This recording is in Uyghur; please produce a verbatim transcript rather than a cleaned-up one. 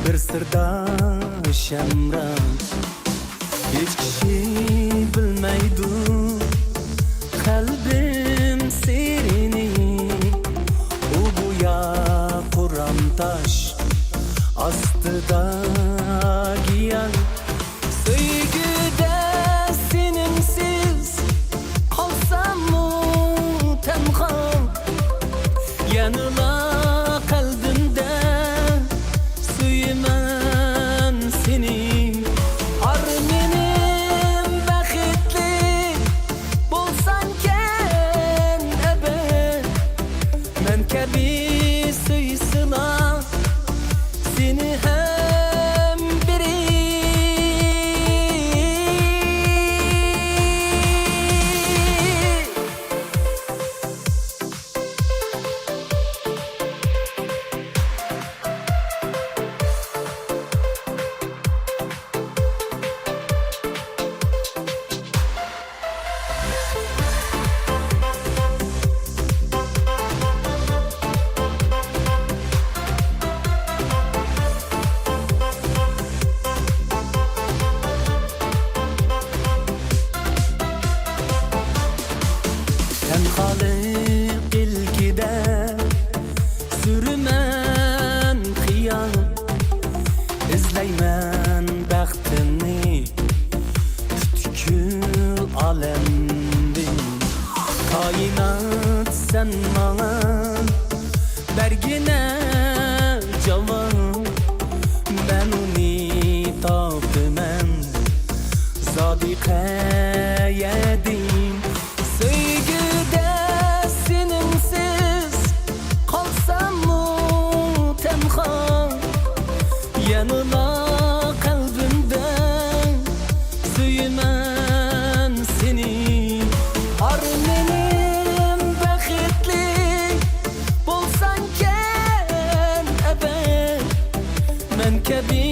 بىر سىرداش ھەمراھ، ھېچ كىشى بىلمەيدۇ قەلبىم سىرىنى. ئۇ گويا قورام تاش ئاستىدا گىياھ. سۆيگۈدە سېنىڭسىز قالساممۇ تەنھا، يەنىلا قەلبىمدە سۆيىمەن سېنى. ئارمىنىم بەختلىك بولساڭكەن ئەبەد، مەن كەبى سۆيسىلا سېنى ھەم بىرى. تەنھالىق ئىلكىدە سۈرىمەن خىيال، ئىزلەيمەن بەختىمنى پۈتكۈل ئالەمدىن. كائىنات، سەن ماڭا بەرگىنە جاۋاب، مەن ئۇنى تاپىمەن زادى قەيەردىن. سۆيگۈدە سېنىڭسىز قالساممۇ تەنھا، يەنىلا قەلبىمدە سۆيىمەن سېنى. ئارمىنىم بەختلىك بولساڭكەن ئەبەد، مەن كەبى